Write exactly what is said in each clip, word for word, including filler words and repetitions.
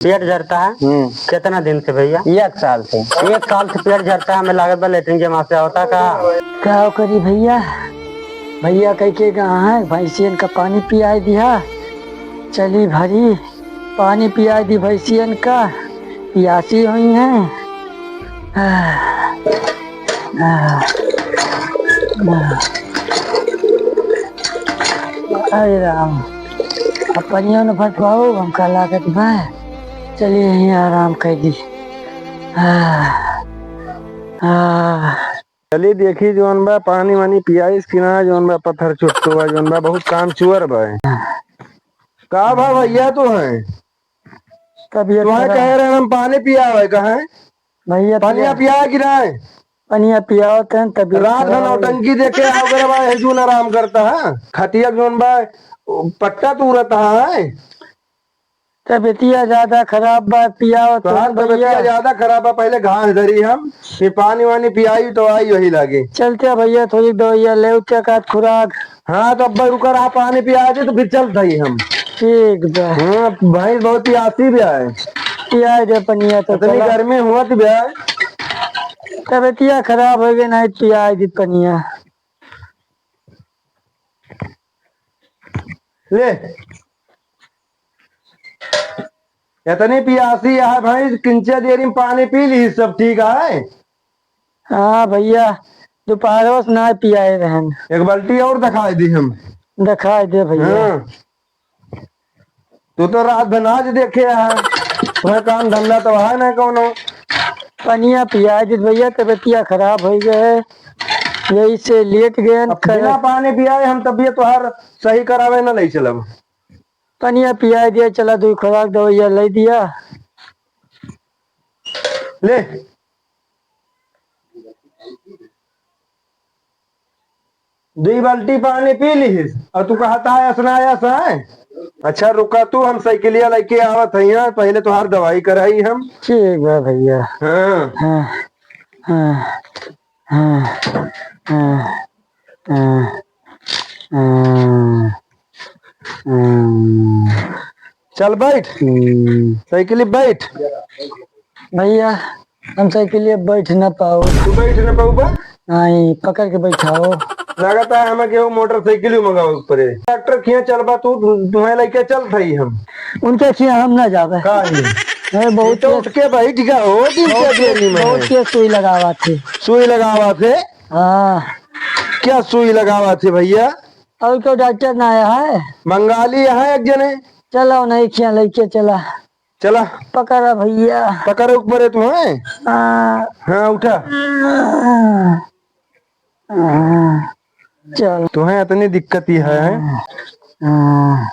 पेट झरता है? हम्म। कितना दिन से भइया? एक साल से। एक साल से पेट झरता है, हमें लागत बा लेटरिन के माँ से होता का? का करी भइया, भइया कह के कहा है, भैंसियन का पानी पियाए दिया, चली भरी पानी पियाए दी भैंसियन का, पियासी हुई हैं। आह, आह, आह। अरे राम, अब पनियो न भर पाओ, हमका लागत बा। चलिए यहीं आराम कर दी। आह, आह। चलिए देखी जौन बा पानी वानी पियाइस कि ना, जौन बा पत्थर चुट्टू बा, जौन बा बहुत काम चुअर बा। का बा भइया तो है? तबियत तुम्हें खराब। कहे रहे हम पानी पियावे, कहे? भइया पनिया पिया। पिया कि ना? पनिया पियावत हैं, तबियत रात में खराब हो गई। नौटंकी देखे आओ करे बा, हेजून आराम करता है। खटिया जौन बा, पट्टा तूरत है। तबियतिया ज्यादा खराब बा, पियावत तोहार हैं तबियतिया भइया। ज्यादा खराब बा, पहले घास धरी हम, फिर पानी वानी पियाई तो आई वही लागे। चलते हैं भइया, थोड़ी दवाइया ले, उसके बाद खुराक। हाँ, तो अब रुका रहा, पानी पिया दे, तो फिर चल जाई हम। ठीक बा। हाँ, भैंस बहुत प्यासी भी है। पिया दे पनिया तो इतनी चला। गर्मी हुआ तो भी है। तबियतिया खराब हो गई, नहीं पिया दे पनिया। ले। इतनी पियासी है भैंस, किंचे देरी में पानी पी ली, सब ठीक है? हाँ भइया, दोपहरो से ना पियाए रहन। एक बाल्टी और दिखाई दी हम। दिखाई दे भइया। हाँ। तू तो रात भर नाच देखे है, तुम्हें काम धंधा तो है ना कौनो। पनिया पियाए दे भइया, तबियतिया खराब हो गए है, यही से लेट गए अब कर- बिना पानी पियाए हम तबियत तोहार सही करावे न ले चलब। पनिया पियाए दिया, चला दुई खुराक दवाइया ले दिया। ले। दुई बाल्टी पानी पी लिहिस, और तू कहता है असना आया सा है? अच्छा रुका तू, हम साइकिलिया लेके आवत है यहाँ, पहले तोहार दवाई कराई हम। ठीक बा भइया। हाँ। हाँ, हाँ, हाँ, हाँ, हाँ, हाँ, हाँ। चल बैठ। हम्म। साइकिल बैठ। भइया, हम साइकिल बैठ ना पाओ। तू बैठ ना पाओ बा? नहीं, पकड़ के बैठाओ। लागत है हमें केहू मोटरसाइकिल मंगावे के पड़े। डॉक्टर किहाँ चल बा तू, तुम्हें लेके चल थई हम। उनके किहाँ हम ना जावे। काहे? अरे, बहुत ये तो तेज, उठ के बैठ गया हो, दिन बहुत के तेज, देरी में बहुत है। तेज सुई लगावा थे। सुई लगावा थे? हाँ। क्या सुई लगावा थे भइया? और कोई डॉक्टर ना आया है? बंगाली है एक जने। चलो, नहीं किहाँ लेके चला। चला। पकड़ा भइया। पकड़ ऊपर है तुम्हें? हाँ। हाँ, उठा। हाँ। चल। तुम्हें इतनी दिक्कत ही है? हाँ। हाँ।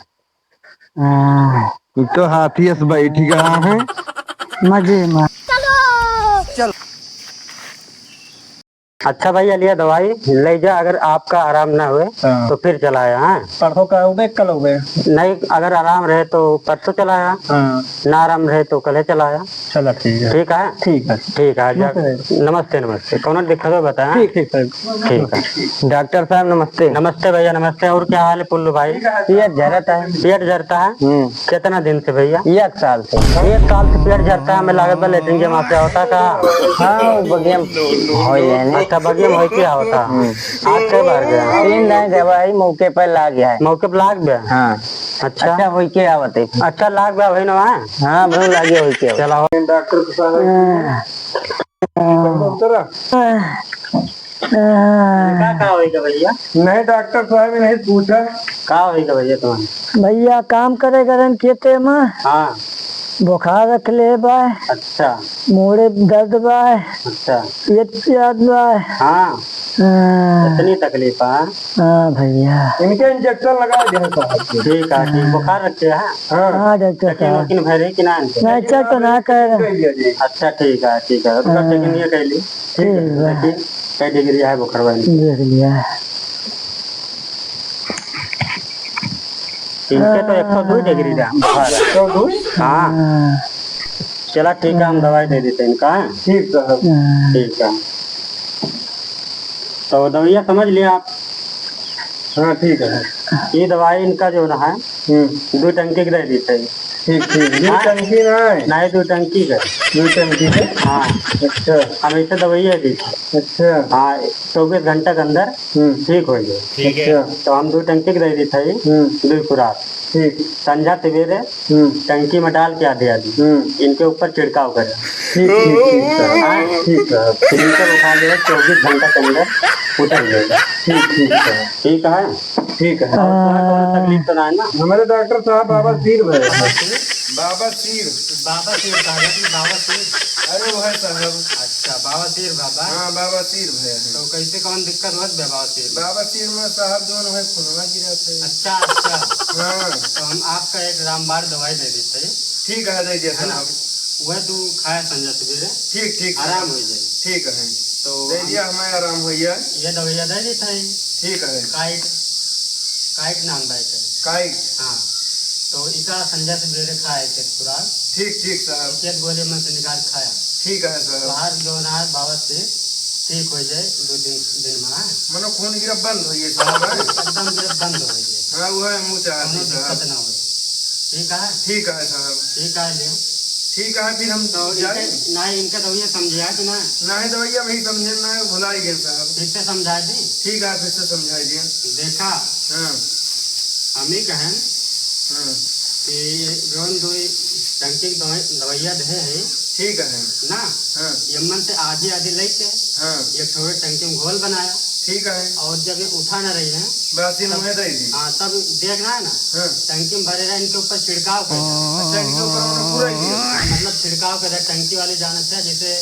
हाँ। ये तो हाथी अस बैठ गया है। मजे में। चल। अच्छा भइया, लिया दवाई, ले जा। अगर आपका आराम ना हुए, हाँ। तो फिर चला आया, हाँ? परसों का हो गए, कल हो गए? नहीं, अगर आराम रहे तो परसों चला आया, हाँ। ना आराम रहे तो कल चला आया। चला, ठीक है। ठीक है? ठीक है। ठीक है, जा। नमस्ते। नमस्ते, नमस्ते। कौनो दिक्कत हो बताया? ठीक, ठीक, सर। ठीक है। डॉक्टर साहब, नमस्ते। नमस्ते भइया, नमस्ते। और क्या हाल है पुल्लू भाई? पेट झरत है। पेट झरता है? हम्म। कितना दिन से भइया? एक साल से। एक साल से पेट झरता है, हमें लागत बा लेटरिन के माँ से होता का? हाँ, वो बगिया में हो जाए ने। अच्छा, बगिया में होई के आवता। हम्म। आज के बार गया? तीन दिन से भाई मौके पर लाग गया है। मौके पर लाग गया? हाँ। अच्छा। अच्छा, होई के आवत है। अच्छा, लाग गया भाई ना? हाँ, भाई लागे होई के आवत। चला हो। डॉक्टर के साथ हाँ। उतरा। का, का होई गा भइया? नहीं डॉक्टर साहब, नहीं पूछा। का होई गा भइया तुम्हारे? भइया काम करे करन खेते में। हाँ। बुखार रख ले बा। अच्छा। मूड़े दर्द बा। अच्छा। ये दर्द बा। हाँ। हाँ। इतनी तकलीफ है? हाँ भइया। इनके इंजेक्शन लगा दे साहब। ठीक है, ठीक। बुखार रखे है? हाँ। हाँ डॉक्टर साहब। लेकिन भरे कि ना इनके? नहीं, चेक तो ना कर। अच्छा, ठीक है, ठीक है। रुका, हाँ। चेक नहीं कर ली। ठीक है, ठीक है। देखिए, कै डिग्री है बुखारवा में? देख लिया। इनके तो एक सौ दो डिग्री रहा बुखार। एक सौ दो? हाँ। हाँ। चला ठीक है, हम दवाई दे देते हैं इनका। ठीक है। हाँ। ठीक है। तो दवाइयाँ समझ लिया आप? हाँ, ठीक है। ये दवाई इनका जो ना है, हम्म। दो टंकी की दे देते हैं। ठीक, ठीक। दू हाँ। टंकी ना है? नहीं, दू टंकी का। दू टंकी का? हाँ। अच्छा। हम इसे दवाइयाँ दी थी। अच्छा। हाँ, चौबीस घंटा के अंदर हम्म। ठीक हो जाए। ठीक है। अच्छा। तो हम दू टंकी के दे दी थी, हम्म। दू खुराक। ठीक। संझा सवेरे हम्म। टंकी में डाल के आधी आधी हम्म। इनके ऊपर छिड़काव करे। ठीक, ठीक, ठीक, सर। हाँ। ठीक, सर। फिर इनके उठा के चौबीस घंटा के अंदर उतर जाएगा। ठीक, ठीक, सर। ठीक है? ठीक है। और तुम्हें कोनो तकलीफ तो ना है ना? हमारे डॉक्टर साहब बाबा सिर भय है। बाबा सिर। बाबा सिर कहा जाता है, बाबा सिर। अरे वो है साहब। अच्छा, बाबा सिर बाबा। हाँ, बाबा सिर भय है। तो कैसे कौन दिक्कत होत बा बाबा सिर? बाबा सिर में साहब जौन है खूनवा गिरत है। अच्छा, अच्छा। हाँ। तो हम आपका एक रामबाण दवाई दे देते हैं। ठीक है, दे दिया है ना? साहब। वह तू खाए संझा सवेरे। ठीक, ठीक, आराम साहब। हो जाए। ठीक है। तो दे हम दिया, हमें आराम हो गया। ये दवाइयाँ दे देते हैं। ठीक है। काइट, काइट नाम बा एकर। काइट। हाँ। तो इका संझा सवेरे खाए के खुराक। ठीक, ठीक साहब। एक गोली मन से निकाल खाया। ठीक है साहब। बाहर जो ना है बाबा से ठीक हो जाए दो दिन, दिन में, हाँ। मनो खून गिरा बंद हो ये साहब, हाँ? एकदम गिरा बंद हो ये। हाँ, वो है मुँह चाहती कौनो साहब। दिक्कत ना हो। ठीक है? ठीक है साहब। ठीक है, लियो। ठीक है, फिर हम तो जाए? इनके, ना, इनका दवाइयाँ समझाया कि ना? ना है दवाइयाँ भाई समझे ना, भुला ही गए साहब। फिर से समझा दी? ठीक है, फिर से समझा दिया। देखा? हाँ। हम ही कहें हाँ। कि जौन दो टंकी की दवाई, दवाइयाँ दे है, ठीक है। ना? हाँ। यमन से आधी आधी लेके हाँ। एक ठोरे टंकी में घोल बनाया। ठीक है। और जब ये उठा ना रही है, बस ये तब, मुँहे दे दी। हाँ, तब देखना है ना, हाँ। टंकी में भरे रहे, इनके ऊपर छिड़काव कर दे। अच्छा, इनके ऊपर हमने पूरा ही दिया। मतलब छिड़काव कर दे, टंकी वाले जाना था, जैसे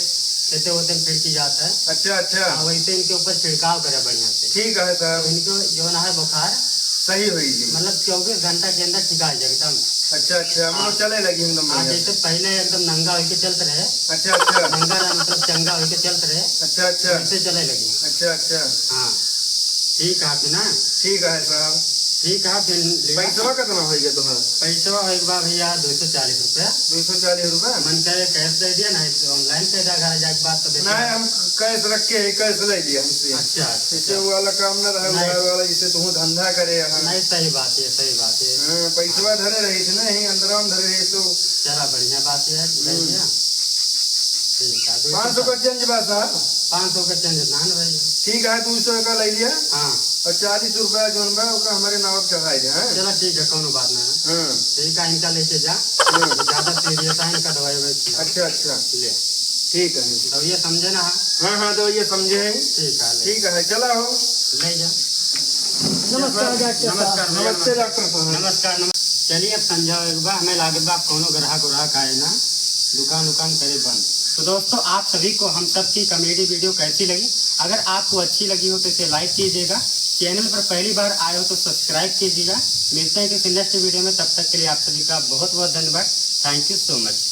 खेते होते में छिड़की जाता है। अच्छा, अच्छा। हाँ, वैसे इनके ऊपर छिड़काव करे बढ़िया से। ठीक है साहब। तो इनको जो ना है बुखार सही होई जी। मतलब चौबीस घंटा के अंदर ठिका जाए एकदम। अच्छा, अच्छा, मतलब हाँ। चले लगी एकदम हाँ, बढ़िया जैसे से। पहले एकदम नंगा होके चलत रहे। अच्छा, अच्छा। नंगा ना, मतलब चंगा होके चलत रहे। अच्छा, अच्छा। वैसे चले लगी। अच्छा, अच्छा। हाँ, ठीक है कि ना? ठीक है साहब। ठीक है, फिर ले। पैसवा कितना होई गया तुम्हारा? पैसवा होई बा भैया दो सौ चालीस रुपया। दो सौ चालीस रुपया? मन करे cash दे दिया, नहीं तो online कर दिया, घर जाके बात तो बेटा। नहीं, हम cash रख के ही cash ले लिया हमसे। अच्छा, अच्छा। इससे वो वाला काम ना रहे, नहीं। उधार वाला, जिससे तुम धंधा करे यहाँ। नहीं, सही बात है, सही बात है। हाँ, पैसवा हाँ। धरे रही थी ना, यहीं अंदर में धरे रही तो। चला, बढ़िया बात है, ले हम्म। लिया। ठीक है, दो सौ पाँच सौ का change बा साहब। पाँच सौ का change ना, ना भैया। ठीक है, दो सौ का ले लिया। हाँ। और चालीस रुपया जौन बा, ओका हमारे नाव पे चढ़ाई दे, हाँ? चला, ठीक है, कौनो बात ना है। हाँ। ठीक है, इनका लेके जा। हाँ। ज्यादा serious है, इनका दवाई ववाई खिला। अच्छा, अच्छा। ले। ठीक है। दवाइया समझे ना है? हाँ, हाँ, दवाइया समझे हैं। ठीक है, ले। ठीक है, चला हो। ले जा। नमस्कार डॉक्टर साहब। नमस्कार भैया, नमस्ते डॉक्टर साहब। नमस्कार, नमस्कार। चलिए, अब संझा हो गया बा, हमें लागत बा, अब कौनो ग्राहक उराहक आए ना, दुकान उकान करे बंद। तो दोस्तों, आप सभी को हम सब की comedy video कैसी लगी? अगर आपको अच्छी लगी हो तो इसे like कीजिएगा, channel पर पहली बार आए हो तो subscribe कीजिएगा। मिलते हैं किसी next video में, तब तक के लिए आप सभी का बहुत बहुत धन्यवाद। Thank you so much।